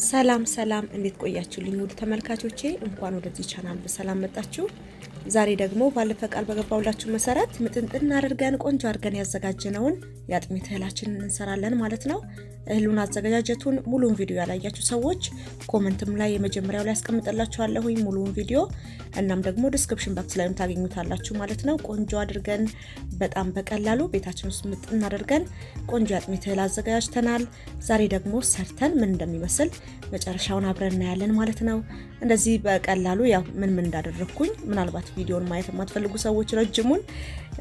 ሰላም ሰላም እንዴት ቆያችሁልኝ ውድ ተመልካቾቼ፣ እንኳን ወደዚህ ቻናል በሰላም መጣችሁ። ዛሬ ደግሞ ባለፈ ቃል በገባውላችሁ መሰረት ምጥንጥን አድርገን ቆንጆ አድርገን ያዘጋጀነውን የአጥሚት እህላችንን እንሰራለን ማለት ነው። እህሉን አዘገጃጀቱን ሙሉን ቪዲዮ ያላያችሁ ሰዎች comment ም ላይ የመጀመሪያው ላይ አስቀምጥላችኋለሁኝ ሙሉን ቪዲዮ፣ እናም ደግሞ description box ላይም ታገኙታላችሁ ማለት ነው። ቆንጆ አድርገን በጣም በቀላሉ ቤታችን ውስጥ ምጥን አድርገን ቆንጆ የአጥሚት እህል አዘጋጅተናል። ዛሬ ደግሞ ሰርተን ምን እንደሚመስል መጨረሻውን አብረን እናያለን ማለት ነው። እንደዚህ በቀላሉ ያው ምን ምን እንዳደረግኩኝ ምናልባት ቪዲዮን ማየት የማትፈልጉ ሰዎች ረጅሙን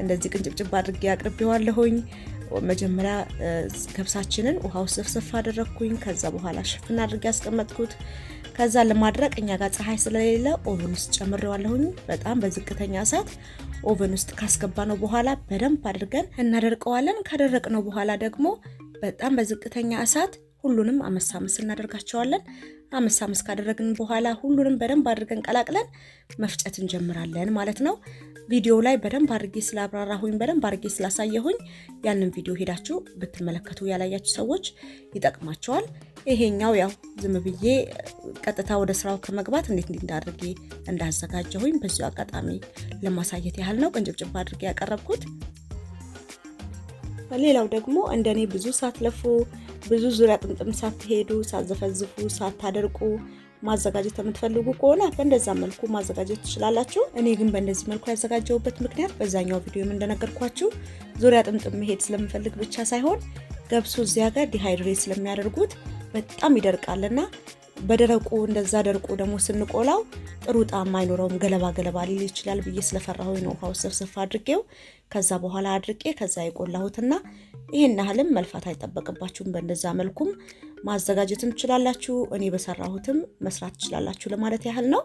እንደዚህ ቅንጭብጭብ አድርጌ አቅርቤዋለሁኝ። መጀመሪያ ገብሳችንን ውሃ ውስጥ ዘፍዘፍ አደረግኩኝ። ከዛ በኋላ ሽፍን አድርጌ ያስቀመጥኩት። ከዛ ለማድረቅ እኛ ጋር ፀሐይ ስለሌለ oven ውስጥ ጨምሬዋለሁኝ። በጣም በዝቅተኛ እሳት oven ውስጥ ካስገባነው በኋላ በደንብ አድርገን እናደርቀዋለን። ካደረቅነው በኋላ ደግሞ በጣም በዝቅተኛ እሳት ሁሉንም አመስ አመስ እናደርጋቸዋለን። አመስ አመስ ካደረግን በኋላ ሁሉንም በደንብ አድርገን ቀላቅለን መፍጨት እንጀምራለን ማለት ነው። ቪዲዮ ላይ በደንብ አድርጌ ስላብራራሁኝ፣ በደንብ አድርጌ ስላሳየሁኝ ያንን ቪዲዮ ሄዳችሁ ብትመለከቱ ያላያችሁ ሰዎች ይጠቅማቸዋል። ይሄኛው ያው ዝም ብዬ ቀጥታ ወደ ስራው ከመግባት እንዴት እንዴት አድርጌ እንዳዘጋጀሁኝ በዚሁ አጋጣሚ ለማሳየት ያህል ነው ቅንጭብጭብ አድርጌ ያቀረብኩት። ሌላው ደግሞ እንደኔ ብዙ ሳትለፉ፣ ብዙ ዙሪያ ጥምጥም ሳትሄዱ፣ ሳትዘፈዝፉ፣ ሳታደርቁ ማዘጋጀት የምትፈልጉ ከሆነ በእንደዛ መልኩ ማዘጋጀት ትችላላችሁ። እኔ ግን በእንደዚህ መልኩ ያዘጋጀሁበት ምክንያት በዛኛው ቪዲዮም እንደነገርኳችሁ ዙሪያ ጥምጥም መሄድ ስለምፈልግ ብቻ ሳይሆን ገብሱ እዚያ ጋር dehydrate ስለሚያደርጉት በጣም ይደርቃልና በደረቁ እንደዛ ደርቆ ደግሞ ስንቆላው ጥሩ ጣዕም አይኖረውም፣ ገለባ ገለባ ሊል ይችላል ብዬ ስለፈራሁኝ ነው ውሃው ሰፍሰፍ አድርጌው ከዛ በኋላ አድርቄ ከዛ የቆላሁትና ይሄን ያህልም መልፋት አይጠበቅባችሁም። በእንደዛ መልኩም ማዘጋጀትም ትችላላችሁ። እኔ በሰራሁትም መስራት ትችላላችሁ ለማለት ያህል ነው።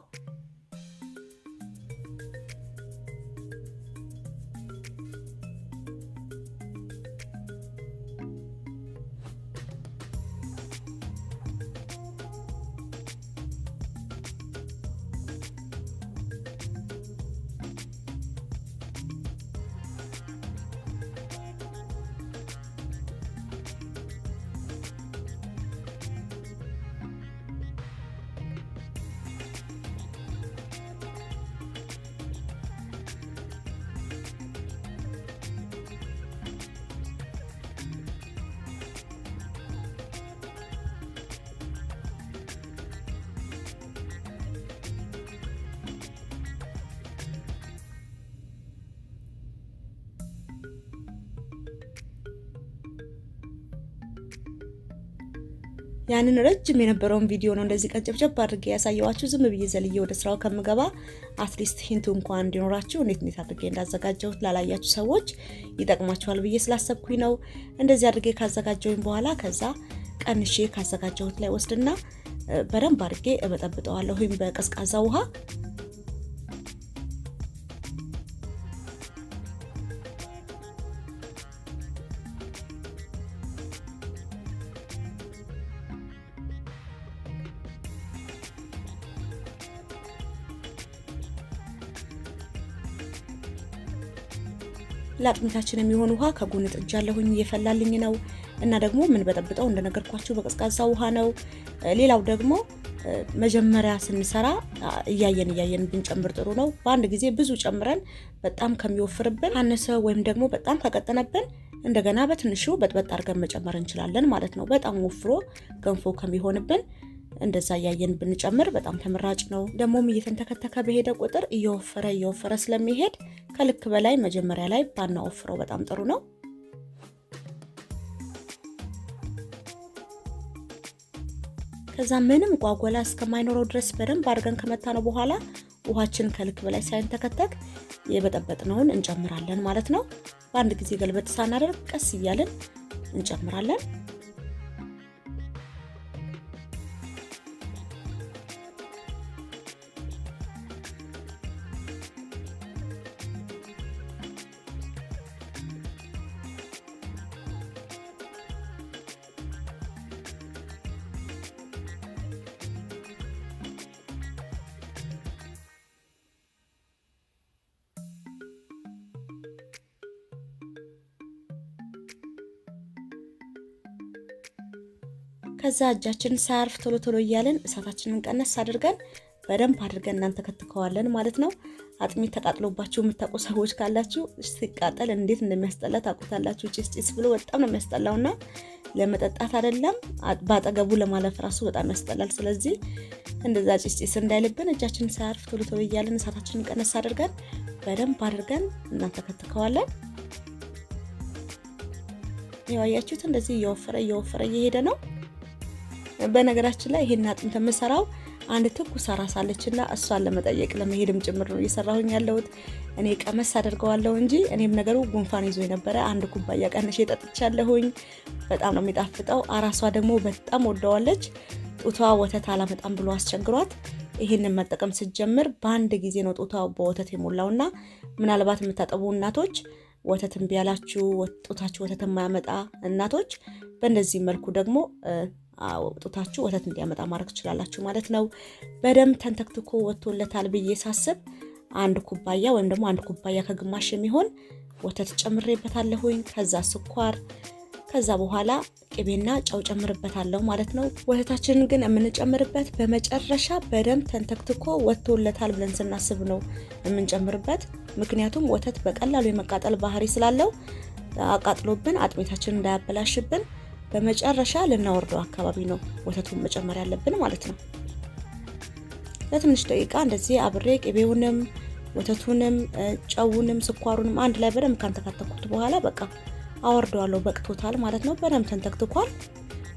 ያንን ረጅም የነበረውን ቪዲዮ ነው እንደዚህ ቀንጨብጨብ አድርጌ ያሳየዋችሁ። ዝም ብዬ ዘልዬ ወደ ስራው ከምገባ at least hint ኡ እንኳን እንዲኖራችሁ እንዴት እንዴት አድርጌ እንዳዘጋጀሁት ላላያችሁ ሰዎች ይጠቅማችኋል ብዬ ስላሰብኩኝ ነው። እንደዚህ አድርጌ ካዘጋጀሁኝ በኋላ ከዛ ቀንሼ ካዘጋጀሁት ላይ ወስድና በደንብ አድርጌ እበጠብጠዋለሁኝ በቀዝቃዛ ውሃ። ለአጥሚታችን የሚሆን ውሃ ከጎን ጥጃለሁኝ፣ እየፈላልኝ ነው። እና ደግሞ ምን በጠብጠው እንደነገርኳችሁ በቀዝቃዛ ውሃ ነው። ሌላው ደግሞ መጀመሪያ ስንሰራ እያየን እያየን ብንጨምር ጥሩ ነው። በአንድ ጊዜ ብዙ ጨምረን በጣም ከሚወፍርብን፣ አነሰ ወይም ደግሞ በጣም ከቀጠነብን እንደገና በትንሹ በጥበጥ አድርገን መጨመር እንችላለን ማለት ነው። በጣም ወፍሮ ገንፎ ከሚሆንብን እንደዛ እያየን ብንጨምር በጣም ተመራጭ ነው። ደግሞም እየተንተከተከ በሄደ ቁጥር እየወፈረ እየወፈረ ስለሚሄድ ከልክ በላይ መጀመሪያ ላይ ባናወፍረው በጣም ጥሩ ነው። ከዛ ምንም ጓጎላ እስከማይኖረው ድረስ በደንብ አድርገን ከመታነው በኋላ ውሃችን ከልክ በላይ ሳይንተከተክ የበጠበጥነውን እንጨምራለን ማለት ነው። በአንድ ጊዜ ገልበጥ ሳናደርግ ቀስ እያልን እንጨምራለን። ከዛ እጃችን ሳያርፍ ቶሎ ቶሎ እያልን እሳታችንን ቀነስ አድርገን በደንብ አድርገን እናንተከትከዋለን ማለት ነው። አጥሚት ተቃጥሎባችሁ የምታውቁ ሰዎች ካላችሁ ሲቃጠል እንዴት እንደሚያስጠላ ታውቁታላችሁ። ጭስ ጭስ ብሎ በጣም ነው የሚያስጠላውና ለመጠጣት አይደለም በአጠገቡ ለማለፍ ራሱ በጣም ያስጠላል። ስለዚህ እንደዛ ጭስ ጭስ እንዳይልብን እጃችንን ሳያርፍ ቶሎ ቶሎ እያልን እሳታችንን ቀነስ አድርገን በደንብ አድርገን እናንተከትከዋለን። ያው አያችሁት እንደዚህ እየወፈረ እየወፈረ እየሄደ ነው። በነገራችን ላይ ይሄን አጥሚት የምሰራው አንድ ትኩስ አራስ አለችና እሷን ለመጠየቅ ለመሄድም ጭምር ነው እየሰራሁኝ ያለሁት። እኔ ቀመስ አደርገዋለሁ እንጂ እኔም ነገሩ ጉንፋን ይዞ የነበረ አንድ ኩባያ ቀንሼ ጠጥቻለሁኝ። በጣም ነው የሚጣፍጠው። አራሷ ደግሞ በጣም ወደዋለች። ጡቷ ወተት አላመጣም ብሎ አስቸግሯት ይሄንን መጠቀም ስትጀምር በአንድ ጊዜ ነው ጡቷ በወተት የሞላውና ምናልባት የምታጠቡ እናቶች ወተት እምቢ ያላችሁ፣ ጡታችሁ ወተት የማያመጣ እናቶች በእንደዚህ መልኩ ደግሞ ጡታችሁ ወተት እንዲያመጣ ማድረግ ትችላላችሁ ማለት ነው። በደንብ ተንተክትኮ ወጥቶለታል ብዬ ሳስብ አንድ ኩባያ ወይም ደግሞ አንድ ኩባያ ከግማሽ የሚሆን ወተት ጨምሬበታለሁኝ። ከዛ ስኳር፣ ከዛ በኋላ ቅቤና ጨው ጨምርበታለሁ ማለት ነው። ወተታችንን ግን የምንጨምርበት በመጨረሻ በደንብ ተንተክትኮ ወጥቶለታል ብለን ስናስብ ነው የምንጨምርበት። ምክንያቱም ወተት በቀላሉ የመቃጠል ባህሪ ስላለው አቃጥሎብን አጥሚታችንን እንዳያበላሽብን በመጨረሻ ልናወርደው አካባቢ ነው ወተቱን መጨመር ያለብን ማለት ነው። ለትንሽ ደቂቃ እንደዚህ አብሬ ቅቤውንም ወተቱንም ጨውንም ስኳሩንም አንድ ላይ በደንብ ካንተካተኩት በኋላ በቃ አወርደዋለሁ። በቅቶታል ማለት ነው። በደንብ ተንተክትኳል።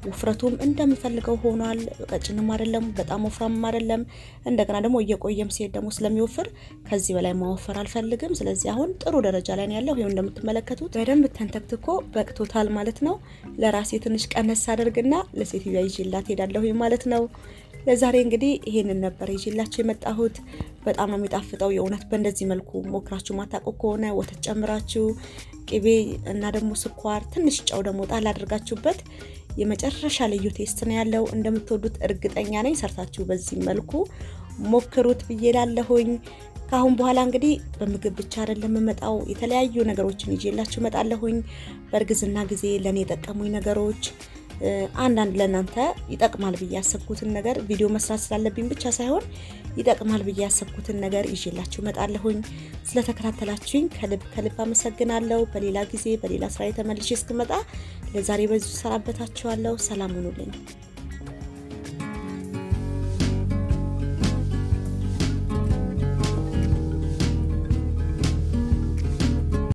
ውፍረቱም እንደምፈልገው ሆኗል። ቀጭንም አይደለም፣ በጣም ወፍራምም አይደለም። እንደገና ደግሞ እየቆየም ሲሄድ ደግሞ ስለሚወፍር ከዚህ በላይ ማወፈር አልፈልግም። ስለዚህ አሁን ጥሩ ደረጃ ላይ ነው ያለው። ይኸው እንደምትመለከቱት በደንብ ተንተክትኮ በቅቶታል ማለት ነው። ለራሴ ትንሽ ቀነስ አደርግና ለሴትዮዋ ይዤላት ሄዳለሁ ማለት ነው። ለዛሬ እንግዲህ ይሄንን ነበር ይዤላችሁ የመጣሁት። በጣም ነው የሚጣፍጠው የእውነት። በእንደዚህ መልኩ ሞክራችሁ ማታውቁ ከሆነ ወተት ጨምራችሁ ቅቤ እና ደግሞ ስኳር፣ ትንሽ ጨው ደግሞ ጣል አድርጋችሁበት የመጨረሻ ልዩ taste ነው ያለው። እንደምትወዱት እርግጠኛ ነኝ። ሰርታችሁ በዚህ መልኩ ሞክሩት ብዬ ላለሁኝ። ከአሁን በኋላ እንግዲህ በምግብ ብቻ አይደለም የምመጣው፣ የተለያዩ ነገሮችን ይዤላችሁ እመጣለሁኝ። በእርግዝና ጊዜ ለእኔ የጠቀሙኝ ነገሮች፣ አንዳንድ ለእናንተ ይጠቅማል ብዬ ያሰብኩትን ነገር፣ ቪዲዮ መስራት ስላለብኝ ብቻ ሳይሆን ይጠቅማል ብዬ ያሰብኩትን ነገር ይዤላችሁ እመጣለሁኝ። ስለተከታተላችሁኝ ከልብ ከልብ አመሰግናለሁ። በሌላ ጊዜ በሌላ ስራ ተመልሼ እስክመጣ ለዛሬ በዚሁ እሰናበታችኋለሁ። ሰላም ሁኑልኝ።